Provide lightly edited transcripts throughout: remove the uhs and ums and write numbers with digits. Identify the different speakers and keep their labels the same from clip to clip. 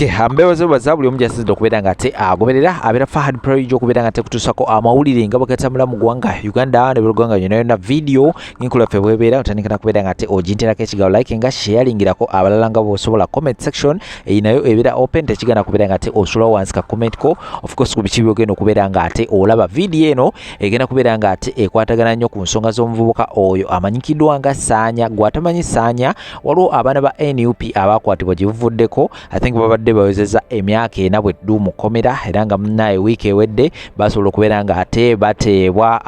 Speaker 1: Okay, mbebaze baza buli omu gyasinzidde okubeera nga ate agoberera abeera Fahad Prayuja okubeera nga ate kutuusako amawulire nga bwegatambula mu ggwanga Uganda ne buli ggwanga yonna yonna. Video ng'enkola yaffe bwebeera, otandika nakubeera nga ate oginterako ekigambo like nga sharingirako abalala nga bw'osobola. Comment section eyi nayo ebeera open, tekigenda kubeera nga ate osulawo wansi ka comment ko, of course, ku biki byogenda okubeera nga ate olaba. Video eno egenda kubeera nga ate ekwatagana nnyo ku nsonga z'omuvubuka oyo amanyikiddwa nga Saanya. Gw'atamanyi Saanya, waliwo abaana ba NUP abakwatibwa gye buvuddeko. I think babadde bawezezza emyaka 4 bweddu mu kkomera, era nga munnaye wiiki ewedde basobola okubeera nga ate bateebwa.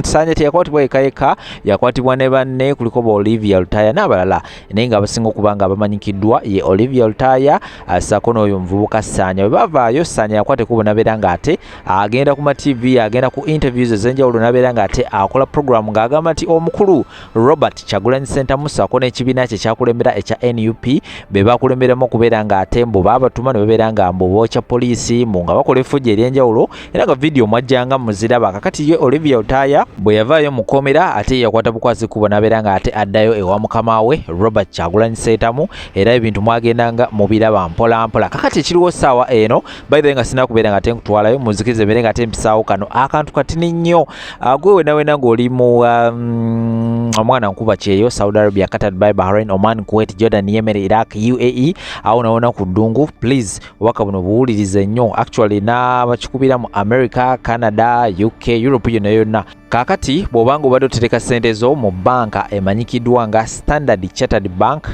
Speaker 1: Saanya teyakwatibwa yekka yekka, yakwatibwa ne banne, kuliko ba Olivia Lutaya n'abalala, naye nga abasinga okuba nga bamanyikiddwa ye Olivia Lutaya ssaako n'oyo omuvubuka Saanya. Bwe bavaayo, Saanya yakwata ekkubo n'abeera nga ate agenda ku ma TV, agenda ku interviews ez'enjawulo, n'abeera nga ate akola program ng'agamba nti omukulu Robert Kyagulanyi Ssentamu ssaako n'ekibiina kye kyakulembera ekya NUP be bakulemberamu okubeera nga ate mbu baabatuma ne babeera nga mbu bookya poliisi, mbu nga bakola effujjo ery'enjawulo, era nga vidiyo mwajjanga muziraba. Kakati ye Olivia Lutaya bwe yavaayo mu kkomera, ate yakwata bukwasi kkubo n'abeera nga ate addayo ewa mukama we Robert Kyagulanyi Ssentamu, era ebintu mwagendanga mubiraba mpola mpola. Kakati ekiriwo ssaawa eno, by the way, nga sina kubeera nga ate nkutwalayo, munzikirize mbeere nga ate mpisaawo kano akantu katini nnyo. Gwe wena wena ng'oli mu omwana nkuba kyeyo Saudi Arabia, Qatar, Dubai, Bahrain, Oman, Kuwait, Jordan, Yemen, Iraq, UAE, awo nawona ku ddungu, please obubaka buno buwulirize nnyo. Actually n'abakikubira mu America, Canada, UK, Europe yonna yonna. Kaakati bw'obanga obadde otereka ssente zo mu banka emanyikiddwa nga Standard Chartered Bank,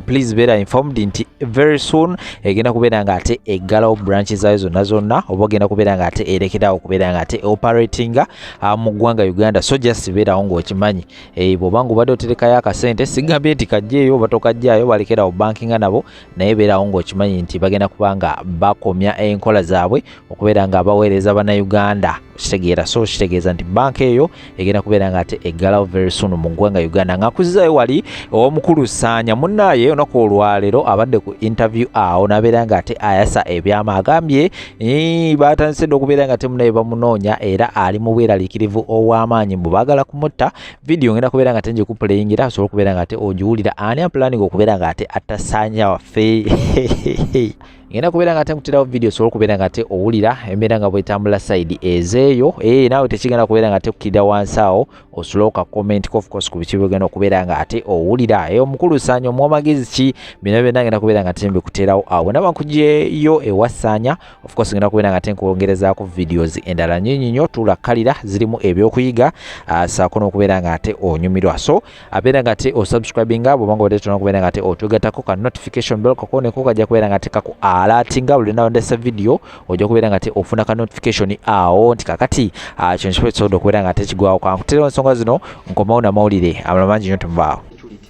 Speaker 1: please beera informed nti very soon egenda kubeera nga ate eggalawo branch zaayo zonna zonna, oba ogenda kubeera nga ate erekerawo okubeera nga ate operatinga mu ggwanga Uganda. So just beerawo ng'okimanyi, bw'obanga obadde oterekayo akasente, sigambye nti kajjeeyo oba tokajjaayo, balekerawo bankinga nabo, naye beerawo ng'okimanyi nti bagenda kuba nga bakomya enkola zaabwe okubeera nga baweereza Bannayuganda. Okitegeera? So kitegeeza nti banka eyo egenda kubeera nga ate eggalawo very soon mu ggwanga Uganda. Nga nkuzizaayo wali ow'omukulu Saanya, munnaaye olunaku olwaleero abadde ku interview awo n'abeera nga ate ayasa ebyama. Agambye batandise dda okubeera nga ate munnaye bamunoonya, era ali mu bweraliikirivu obw'amaanyi, mbu baagala kumutta. Video ngenda kubeera nga ate ngikuplayingira asobole okubeera nga ate ogiwulira. Ani aplanning okubeera nga ate atta Saanya waffe? Ngenda kubeera nga ate nkuterawo video osobola okubeera nga ate owulira embeera nga bwetambula side ezeeyo. Naawe tekigenda kubeera nga ate kukkirira wansi awo osulewo ka comment, of course, ku biki byogenda okubeera nga ate owulira. Omukulu Saanya omuwa magezi ki? Bino byonna ngenda kubeera nga ate mbikuteerawo awo. Bwe naba nkugyeyo ewa Saanya, of course ngenda kubeera nga ate nkwongerezaako videos endala nyingi nnyo. Tuula kalira zirimu ebyokuyiga, ssaako n'okubeera nga ate onyumirwa. So abeera nga ate osubscribinga bw'oba nga obadde tolina kubeera nga ate otwegattako, ka notification bell kakoneko, kajja kubeera nga ate kaku alertinga buli lwe ndesa video, ojja kubeera nga ate ofuna ka notification awo nti kakati kino kifo kisobodde okubeera nga ate kigwawo. Kankuterewo ensonga zino, nkomawo namawulire amalala mangi nnyo, tumubaawo.
Speaker 2: Security.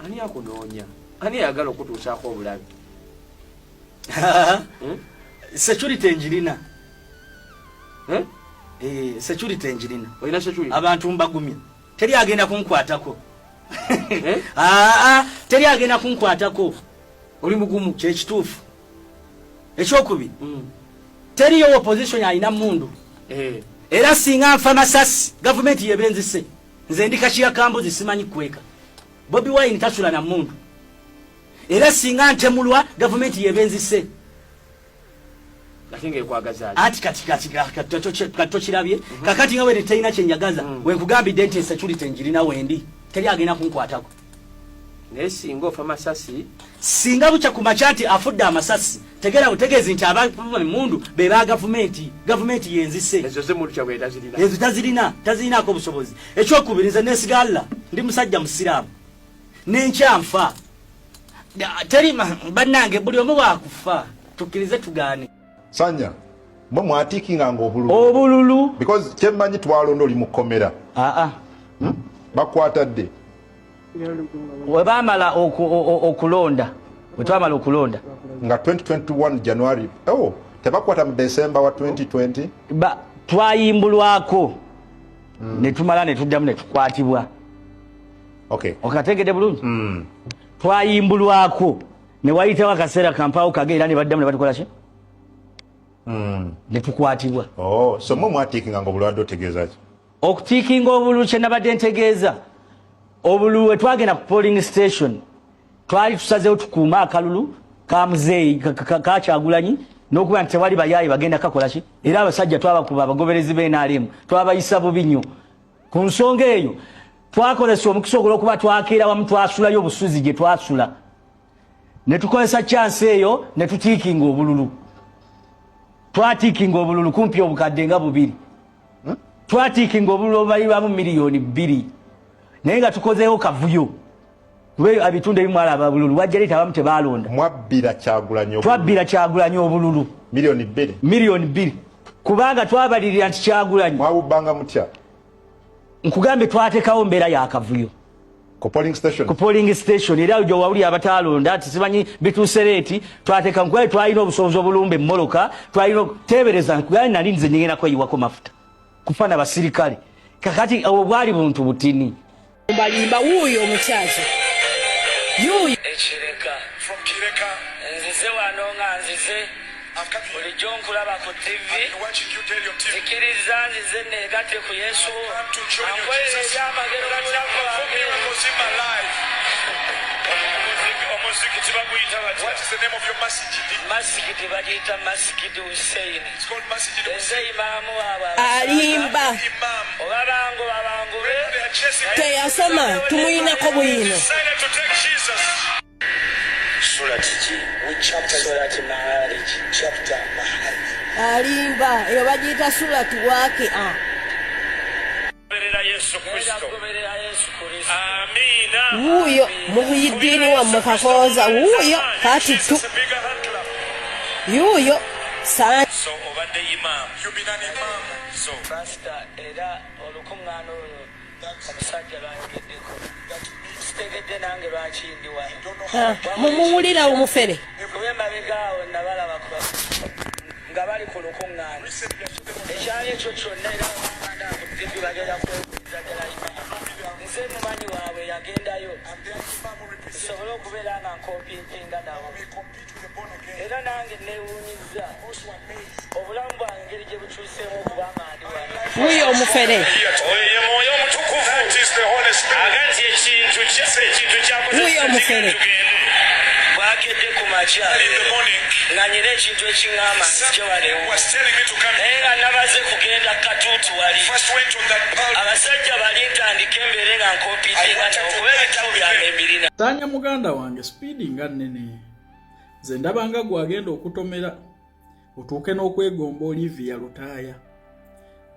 Speaker 2: Ani akunoonya? Ani ayagala okutuusaako obulabe?
Speaker 3: Security njirina.
Speaker 2: Eh?
Speaker 3: Security njirina.
Speaker 2: Olina security?
Speaker 3: Abantu mbagumya, teri agenda kunkwatako.
Speaker 2: Eh?
Speaker 3: Aa, teri agenda kunkwatako.
Speaker 2: Oli mugumu?
Speaker 3: Kyekituufu. Ekyokubiri, teriyo opposition alina mundu. Era singa nfa masasi, gavumenti yebenzise. Nze ndi kakiya kambuzi, simanyi kweka. Bobi Wine tasula na mundu. Era singa ntemulwa, gavumenti yebenzise.
Speaker 2: Ate ngaekwagaza?
Speaker 3: Ati kati tokirabye? Kakati nga wene terina kyenjagaza, wenkugambidde nti security njirina, wendi teri agenda kunkwatako.
Speaker 2: Naye singa ofa masasi?
Speaker 3: Singa bukya ku makya nti afudde amasasi, tegera butegeezi nti abamundu be ba gavumenti, gavumenti yenzise.
Speaker 2: Ezo zemundu kyabwe tazirina?
Speaker 3: Ezo tazirina, tazirinaako busobozi. Ekyokubiri, nze nesigalla ndi musajja musiraamu, nenkya nfa. Teri bannange, buli omu wakufa, tukkirize tugaane.
Speaker 4: Sanya, mwe mwatikinganga obululu?
Speaker 3: Obululu.
Speaker 4: Because kyemmanyi, twalonda oli mu kkomera.
Speaker 3: Aa.
Speaker 4: Bakwata dde?
Speaker 3: We bamala okulonda, bwe twamala okulonda.
Speaker 4: Nga 2021 January? Oh, tebakwata mu December wa 2020?
Speaker 3: Twayimbulwako ne tumala ne tuddamu ne tukwatibwa. Okategedde bulungi? Twayimbulwako ne wayitawo akaseera kampaawo kage, era ne baddamu ne batukola ki, ne tukwatibwa.
Speaker 4: Oh, so mwe mwatikinganga obulwadde, otegeeza ki?
Speaker 3: Okutiikinga obululu, kye nabadde ntegeeza, obululu we twagenda ku polling station twali tusazeewo tukuume akalulu. Ka muzeeyi ka Kyagulanyi n'okuba nti tewali bayaayi bagenda kakola ki. Era abasajja twabakuba, abagoberezi b'NRM twabayisa bubi nnyo ku nsonga eyo. Twakozesa omukisa ogwo olwokuba twakeera wamu, twasulayo obusuzi gye twasula, ne tukozesa chance eyo ne tutiikinga obululu. Twatiikinga obululu kumpi obukadde nga 2. Twatiikinga obululu obubalirwamu 2 miliyoni, naye nga tukozeewo kavuyo, kuba ebitundu ebimu alaba bululu bwajja abamu tebalonda.
Speaker 4: Mwabbira Kyagulanyi obululu.
Speaker 3: Twabbira Kyagulanyi obululu.
Speaker 4: 2 miliyoni.
Speaker 3: 2 miliyoni, kubanga twabalirira nti Kyagulanyi
Speaker 4: Mwawubbanga mutya?
Speaker 3: Nkugambye, twatekawo mbeera yakavuyo.
Speaker 4: Ku polling station?
Speaker 3: Ku polling station. Era gye wawuli abatalonda nti simanyi bituuse late, twateka. Nkugambye, twalina obusobozi obulumba emmoloka, twalina teebereza. Nkugambye, nali nze nyingenda kweyiwako mafuta kufa na basirikale. Kakati obwo bwali buntu butini.
Speaker 5: Balimba, wuuyo omukyazi yuuyo.
Speaker 3: Ekireka nzize wano nga nzize bulijjo nkulaba ku TV. Zikiriza nzize neegatte ku Yesu ankolera ebyamagero mu bulamu bwange.
Speaker 6: Omuzikiti baguyita batya?
Speaker 3: Masigidi bagiyita Masigidi Hussein. Nze imaamu waabwe.
Speaker 5: Alimba.
Speaker 3: Oba bangu babangube.
Speaker 5: Teyasoma, tumuyinako bwino.
Speaker 3: Surati ki? Surati Maariji.
Speaker 5: Alimba, eyo bagiyita Surati Wakia.
Speaker 6: Goberera Yesu Kristo.
Speaker 3: Goberera Yesu Kristo.
Speaker 6: Amiina.
Speaker 5: Wuuyo Muhyiddini wammwe Kakooza, wuuyo kati tu yuuyo sa.
Speaker 6: So obadde imam? So
Speaker 3: Pasita, era olukuŋŋaana olwo omusajja lwanyogeddeko, sitegedde nange lwaki ndi wano.
Speaker 5: Ah, mumuwulira omufere.
Speaker 3: Kuba emabega awo nabalaba nga bali ku lukuŋŋaana ekyalo ekyo kyonna, era abaganda ku TV bagenda kwebuuza ddala imaamu. Nze mumanyi waabwe yagendayo nsobole okubeera nga nkompiitinga nabo. Era nange neewuunyizza obulamu bwange engeri gye bukyuseemu okubanga ndi wano.
Speaker 5: Wuuyo omufere.
Speaker 6: Oyo ye Mwoyo Omutukuvu agati ekintu kyakoze.
Speaker 5: Wuuyo omufere.
Speaker 3: Bwakedde ku makya nga nyina ekintu ekiŋŋamba nzije walewo, naye nga nabaze kugenda katuuti wali abasajja bali ntandike embeere nga nkompiitinga nabo, kuba ebitabo byange mbirina.
Speaker 7: Saanya muganda wange, speed nga nnene. Nze ndabanga gwagenda okutomera otuuke n'okwegomba Olivia Lutaaya.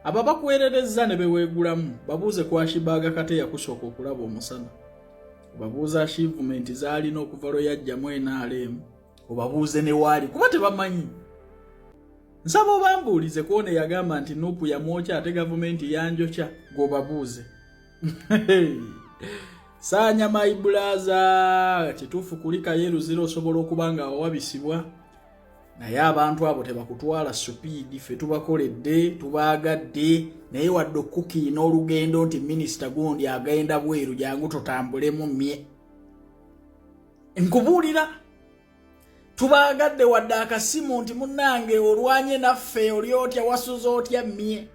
Speaker 7: Abo bakwererezza ne beweegulamu, babuuze ku Ashibaaga kate yakusooka okulaba omusana, obabuuze achievement z'alina okuva lwe yajjamu NRM, obabuuze ne waali, kuba tebamanyi. Nsaba obambuulize kwona yagamba nti NUP yamwokya ate gavumenti yanjokya, gweobabuuze. Saanya my brother, kituufu kulikayo eruzira, osobola okuba nga wawabisibwa, naye abantu abo tebakutwala speed. Ffe tubakoledde, tubaagadde, naye wadde okukiina olugendo nti minisita gundi agenda bweru, jangu tutambulemu mmye. Nkubuulira, tubaagadde, wadde akasimu nti munnange olwanye naffe, oli otya, wasuza otya, mmye.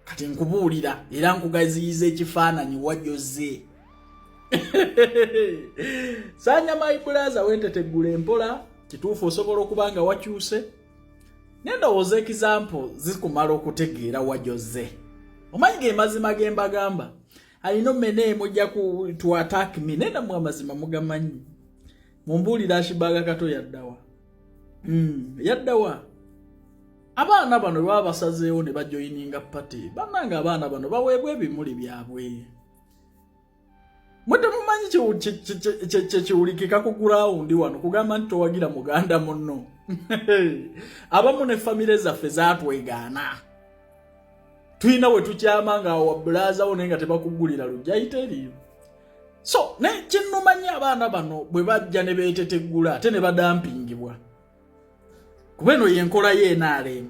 Speaker 7: Kati nkubuulira era nkugaziyiza ekifaananyi wajjoze. Saanya my brother, wenteteggula empola. Kituufu osobola okuba nga wakyuse, naye ndowooza example zikumala okutegeera wajoze. Omanyi ge mazima ge mbagamba alina omene mujja ku to attack me, naye nammwe amazima mugamanyi. Mumbuulira, Ashibaga Kato yaddawa? Yaddawa? Abaana bano baba basazeewo ne bajoyininga party. Bannange, abaana bano baweebwa ebimuli byabwe. Mwe temumanyi kyekiwulikika ku ground wano kugamba nti towagira muganda munno. Abamu ne famire zaffe zatwegaana, tulina we tukyama nga wabulazawo, naye nga tebakugulira lujja eriyo. So ne kinnumanyi, abaana bano bwe bajja ne beeteteggula ate ne badampingibwa, kuba eno yenkola ye NRM.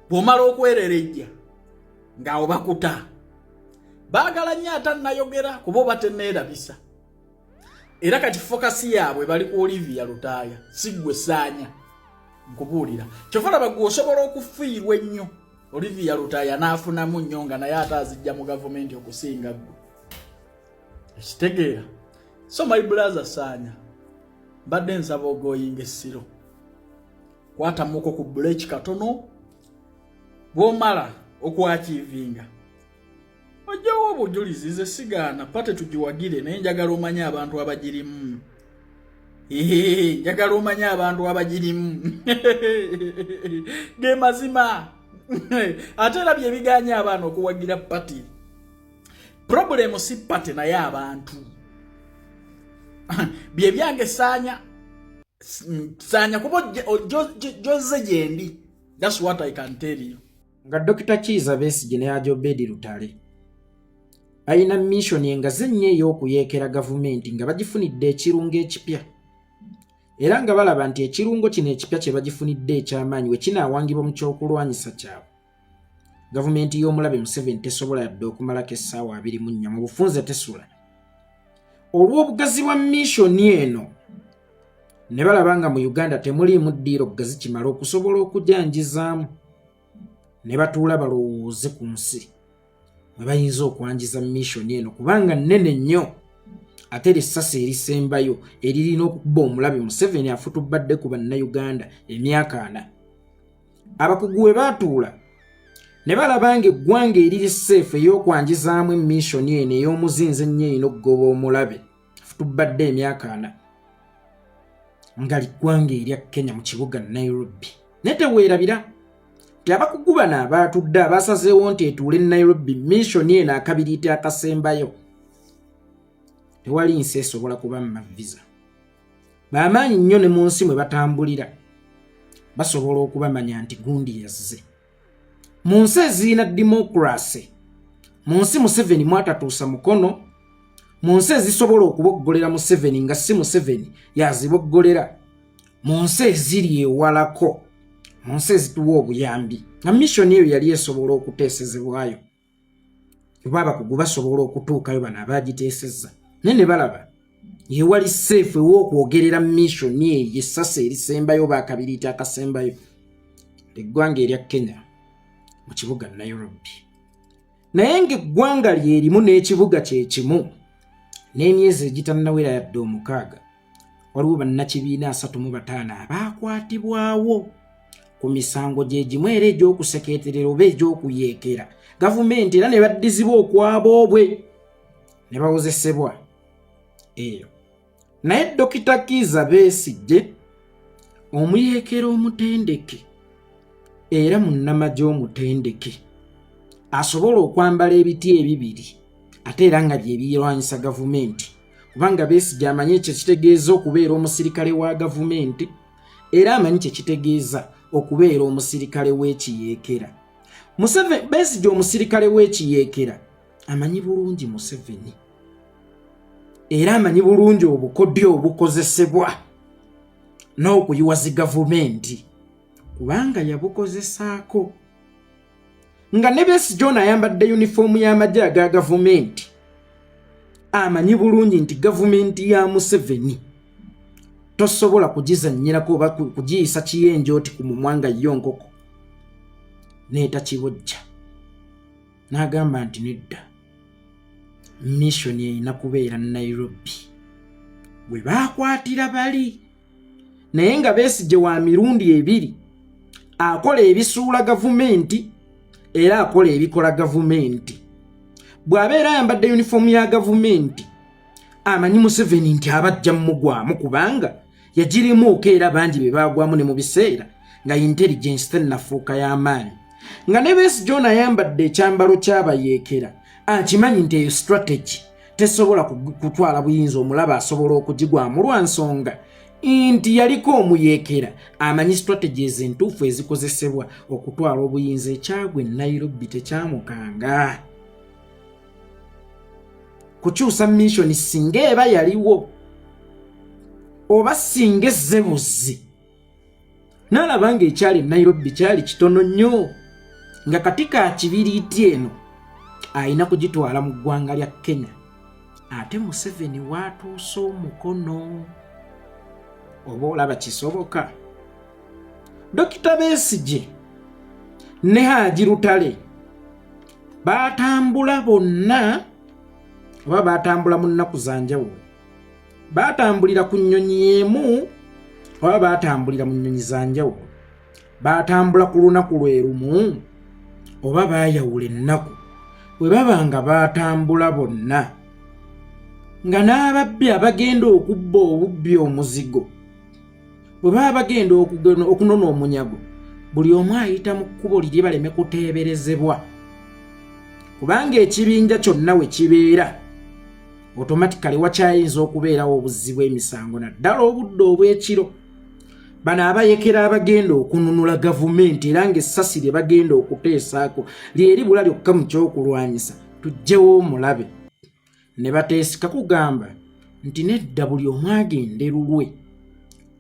Speaker 7: Bw'omala okwererejja ng'awo bakuta, baagala nnyo atannayogera kuba oba tenneerabisa. Era kati focus yaabwe bali ku Olivia Lutaaya, si ggwe Saanya. Nkubuulira, kyova laba gwe osobola okufiirwa ennyo, Olivia Lutaaya n'afunamu nnyo, nga naye ate azijja mu gavumenti okusinga ggwe. Ekitegeera? So my brother Saanya, Mbadde nsaba ogoyinga essiro, kwatamuko ku buleki katono, bw'omala okwakiivinga ojjawo obujulizi. Nze sigaana party tugiwagire, naye njagala omanye abantu abagirimu. Njagala omanye abantu abagirimu ge mazima. Ate era byebiganya abaana okuwagira party. Problem si party, naye abantu. Byebyange saanya saanya kuba joze gyendi. That's what I can tell you.
Speaker 8: Nga Dokita Kiiza Besigye ne Haji Obedi Lutale balina mission engazi ennyo ey'okuyeekera gavumenti, nga bagifunidde ekirungo ekipya, era nga balaba nti ekirungo kino ekipya kye bagifunidde eky'amaanyi we kinaawangibwa mu kyokulwanyisa kyabwe, gavumenti y'omulabe Museveni tesobola yadde okumalako essaawa 24 mu bufunze tesula. Olw'obugazi bwa mission eno, ne balaba nga mu Uganda temuliimu ddiiro gazi kimala okusobola okujanjizaamu, ne batuula balowooze ku nsi mwe bayinza okwanjiza mission eno, kubanga nnene nnyo, ate lessasi erisembayo eririna okukuba omulabe Museveni afutubbadde ku Bannayuganda emyaka 40. Abakugu we baatuula ne balaba nga eggwanga eriri safe ey'okwanjizaamu e mission eno ey'omuzinzi ennyo erina okugoba omulabe futubbadde emyaka 40 nga liggwanga erya Kenya, mu kibuga Nairobi. Naye teweerabira nti abakugu bano abaatudde abasazeewo nti etuule Nairobi mission eno akabiriiti akasembayo, tewali nsi esobola kubamma visa. Bamaanyi nnyo, ne mu nsi mwe batambulira basobola okubamanya nti gundi yazze. Mu nsi ezirina democracy, mu nsi Museveni mwatatuusa mukono, mu nsi ezisobola okuboggolera Museveni nga si Museveni yaziboggolera, mu nsi eziri ewalako, mu nsi ezituwa obuyambi, nga mission eyo yali esobola okuteesezebwayo oba abakugu basobola okutuukayo, bano abagiteesezza, naye ne balaba yewali safe ew'okwogerera mission eyo essasi erisembayo oba akabiriiti akasembayo, eggwanga erya Kenya, mu kibuga Nairobi. Naye ng'eggwanga lyerimu n'ekibuga kyekimu, n'emyezi egitannawera yadde 6, waliwo bannakibiina 35 abaakwatibwawo ku misango gye gimu era egy'okusekeeterera oba egy'okuyeekera gavumenti, era ne baddizibwa okwaboobwe ne bawozesebwa eyo. Naye Dokita Kiiza Besigye, omuyeekera omutendeke era munnamagye omutendeke, asobola okwambala ebiti ebibiri ate era nga bye birwanyisa gavumenti, kubanga Besigye amanyi ekyo kitegeeza okubeera omusirikale wa gavumenti, era amanyi kye kitegeeza okubeera omusirikale w'ekiyeekera. Besigye omusirikale w'ekiyeekera amanyi bulungi Museveni, era amanyi bulungi obukodyo obukozesebwa n'okuyiwa zi gavumenti, kubanga yabukozesaako. Nga ne Besigye ono ayambadde yunifoomu y'amagye aga gavumenti, amanyi bulungi nti gavumenti ya Museveni tosobola kugizannyirako oba kugiyisa kiyenje oti ku mumwa nga yo nkoko neetakibojja. N'agamba nti nedda, mission erina kubeera Nairobi bwe baakwatira bali. Naye nga Besigye wa mirundi ebiri, akola ebisuula gavumenti era akola ebikola gavumenti. Bw'abeera ayambadde yunifoomu ya gavumenti, amanyi Museveni nti abajja mumugwamu, kubanga yagirimuuko era bangi be baagwamu ne mu biseera nga intelligence tennafuuka y'amaanyi. Nga ne Besigye ono ayambadde ekyambalo ky'abayeekera akimanyi nti eyo strategy tesobola kutwala buyinza, omulaba asobola okugigwamu, lwa nsonga nti yaliko omuyeekera, amanyi strategies entuufu ezikozesebwa okutwala obuyinza. Ekyagwe Nairobi tekyamukanga kukyusa mission singa eba yaliwo oba singa ezze buzzi. N'alaba ng'ekyali Nairobi kyali kitono nnyo, nga katika kibiriiti eno alina kugitwala mu ggwanga lya Kenya, ate Museveni waatuuse omukono. Oba olaba kisoboka? Dokita Besigye ne Haji Lutale baatambula bonna, oba baatambula mu nnaku za njawulo. Baatambulira ku nnyonyi emu oba baatambulira mu nnyonyi za njawulo? Baatambula ku lunaku lwe lumu oba baayawula ennaku? Bwe baba nga baatambula bonna, nga n'ababbi abagenda okubba obubbi omuzigo bwe baba bagenda okunona omunyago, buli omu ayita mu kkubo liri baleme kuteeberezebwa, kubanga ekibinja kyonna we kibeera automatically wakyayinza okubeerawo obuzzi bw'emisango, naddala obudde obw'ekiro. Bano abayekera abagenda okununula gavumenti, era ng'essasi lye bagenda okuteesaako lyeribula lyokka mu kyokulwanyisa tuggyewo omulabe, ne bateesika kugamba nti nedda, buli omu agende lulwe,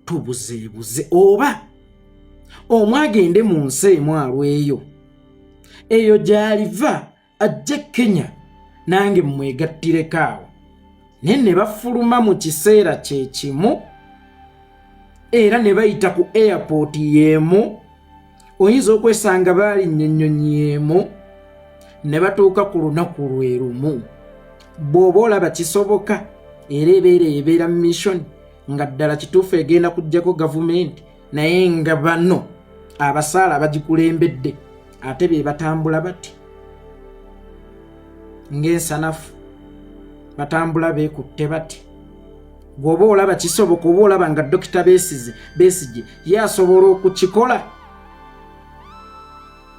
Speaker 8: tubuzeebuze, oba omu agende mu nsi emu alweyo eyo gy'aliva ajje Kenya nange mmwegattireko awo. Naye ne bafuluma mu kiseera kye kimu era ne bayita ku airport y'emu, oyinza okwesanga baalinnya ennyonyi y'emu ne batuuka ku lunaku lwe lumu. Bw'oba olaba kisoboka, era ebeera ebeera mission nga ddala kituufu egenda kuggyako gavumenti, naye nga bano abasaala abagikulembedde ate be batambula bati ng'ensanafu, batambula beekutte bati. Bw'oba olaba kisoboka, oba olaba nga Dokita Besigye Besigye ye asobola okukikola,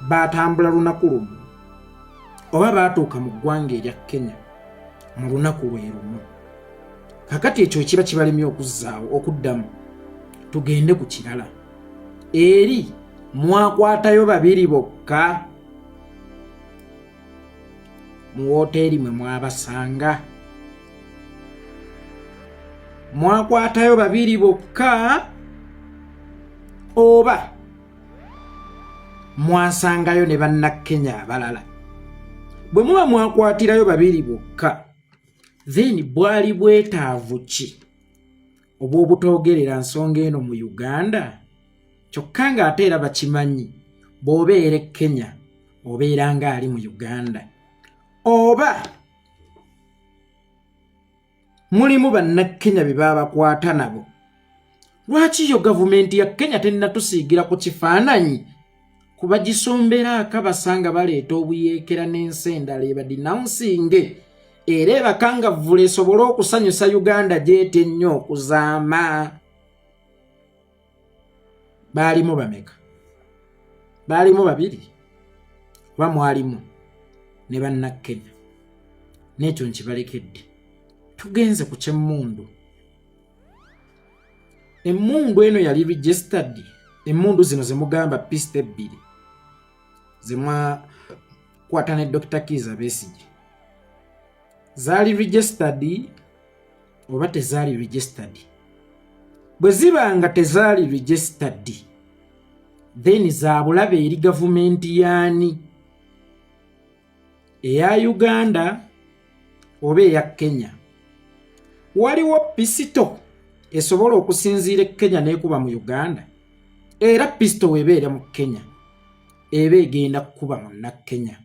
Speaker 8: batambula lunaku lumu oba baatuuka mu ggwanga erya Kenya mu lunaku lwe lumu? Kakati ekyo ekiba kibalemye okuzzaawo okuddamu, tugende ku kirala. Eri mwakwatayo babiri bokka mu wooteeri mwe mwabasanga? Mwakwatayo babiri bokka oba mwasangayo ne Bannakenya abalala? Bwe muba mwakwatirayo babiri bokka, then bwali bwetaavu ki obw'obutoogerera nsonga eno mu Uganda, kyokka ng'ate era bakimanyi bw'obeera e Kenya obeera ng'ali mu Uganda? Oba mulimu Bannakenya be babakwata nabo? Lwaki yo gavumenti ya Kenya tennatusiigira ku kifaananyi kuba gisombera akabasa nga baleeta obuyeekera n'ensi endala ebadenouncinge era ebakangavvula esobole okusanyusa Uganda gyete ennyo okuzaama? Baalimu bameka? Baalimu babiri oba mwalimu ne Bannakenya? N'ekyo nkibalekedde. Tugenze ku kyemmundu. Emmundu eno yali registered? Emmundu zino zemugamba pistol ebbiri zemwakwata ne Dr Kiiza Besigye zaali registered oba tezaali registered? Bwe ziba nga tezaali registered, then za bulabe eri gavumenti yaani, eya Uganda oba eya Kenya? Waliwo pistol esobola okusinziira e Kenya n'ekuba mu Uganda? Era pistol webeera mu Kenya eba egenda kukuba Munnakenya.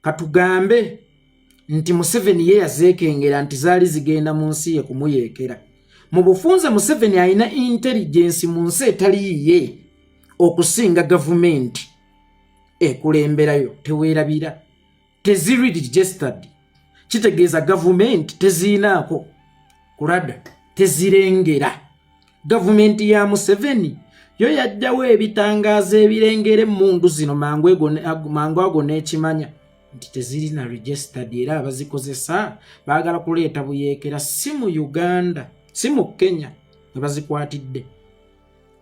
Speaker 8: Katugambe nti Museveni ye yazeekengera nti zaali zigenda mu nsi ye kumuyeekera. Mu bufunze, Museveni alina intelligence mu nsi etali yiye okusinga gavumenti ekulemberayo. Teweerabira, teziri registered, kitegeeza gavumenti teziinaako ku radar, tezirengera. Gavumenti ya Museveni yo yajjawo ebitangaazo ebirengera emmundu zino mangu ago n'ekimanya nti tezirina registered, era abazikozesa baagala kuleeta buyeekera si mu Uganda, si mu Kenya we bazikwatidde,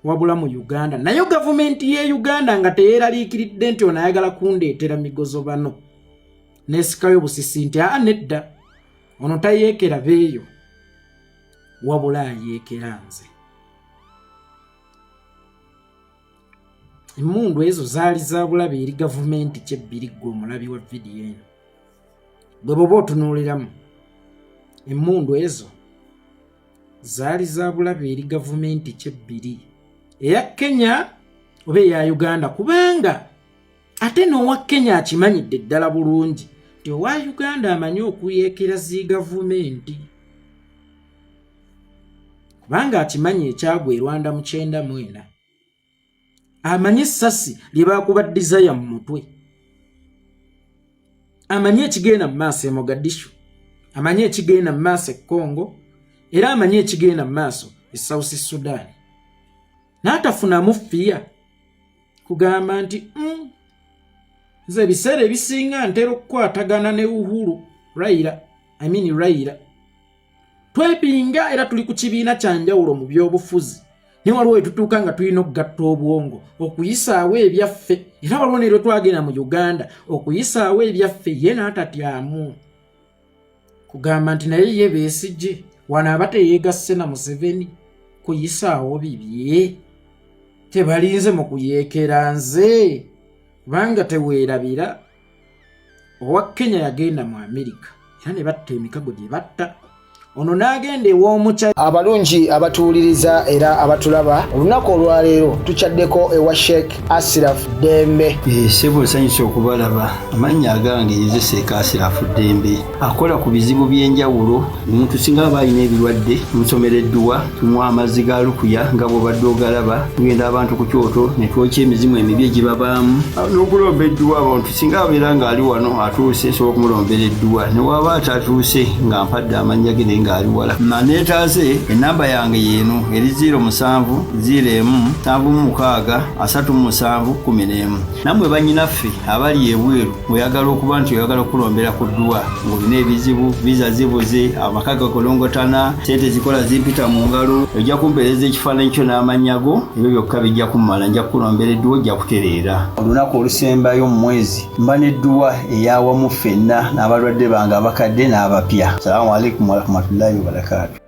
Speaker 8: wabula mu Uganda. Nayo gavumenti ye Uganda nga teyeeraliikiridde nti ono ayagala kundeetera migozo bano, nesikayo busisi nti aa, nedda, ono tayeekera beeyo, wabula ayeekera nze. Emmundu ezo zaali za bulabe eri gavumenti kyebbiri? Ggwe omulabi wa vidiyo eno, bwe bwoba otunuuliramu, emmundu ezo zaali za bulabe eri gavumenti kyebbiri, eya Kenya oba eya Uganda? Kubanga ate n'owa Kenya akimanyidde ddala bulungi nti owa Uganda amanyi okuyeekera zi gavumenti. Kubanga akimanyi ekyagwa e Rwanda mu 94. Amanyi essasi lye baakuba Desire mu mutwe. Amanyi ekigenda mu maaso e Mogadishu. Amanyi ekigenda mu maaso e Congo. Era amanyi ekigenda mu maaso e South Sudan. N'atafunamu fiya kugamba nti nze ebiseera ebisinga ntera okukwatagana ne Uhuru Raila, I mean Raila. Twepinga era tuli ku kibiina kya njawulo mu byobufuzi, naye waliwo wetutuuka nga tulina okugatta obwongo okuyisaawo ebyaffe. Era waliwo ne lwe twagenda mu Uganda okuyisaawo ebyaffe, ye n'atatyamu kugamba nti naye ye Besigye wano aba teyeegasse na Museveni kuyisaawo bibye, tebalinze mu kuyeekera nze. Kubanga teweerabira, owa Kenya yagenda mu Amerika era ne batta emikago gye batta, ono n'agenda ew'omukya.
Speaker 9: Abalungi abatuwuliriza era abatulaba, olunaku olwaleero tukyaddeko ewa Sheikh Asiraf Ddembe.
Speaker 10: Ssebo, nsanyusa okubalaba. Amannya agange nze Sheikh Asirafu Ddembe, akola ku bizibu by'enjawulo. Omuntu singa aba alina ebirwadde, tumusomera edduwa, tumuwa amazzi ga lukuya nga bw'obadde ogalaba. Tugenda abantu ku kyoto ne twokya emizimu emibi egibabaamu n'okulomba edduwa. Abantu singa abeera ng'ali wano atuuse, nsobola okumulombera edduwa, ne waba atatuuse nga mpadde amannya ge naye ng'ali wala. Neetaase, enamba yange yeeno eri 07 01 76 37 11. Nammwe bannyinaffe abali ebweru, oyagala okuba nti oyagala okulombera ku dduwa ng'olina ebizibu, visa zibuze, amaka gakolongotana, sente zikola zimpita mu ngalo, ojja kumpeereza ekifaananyi kyo n'amannya go, ebyo byokka bijja kummala, nja kukulombera edduwa, ojja kutereera. Olunaku olusembayo mu mwezi mba n'edduwa eyawamu ffenna n'abalwadde bange abakadde n'abapya. Salaamu alaikum warahmatullahi wabarakaatu.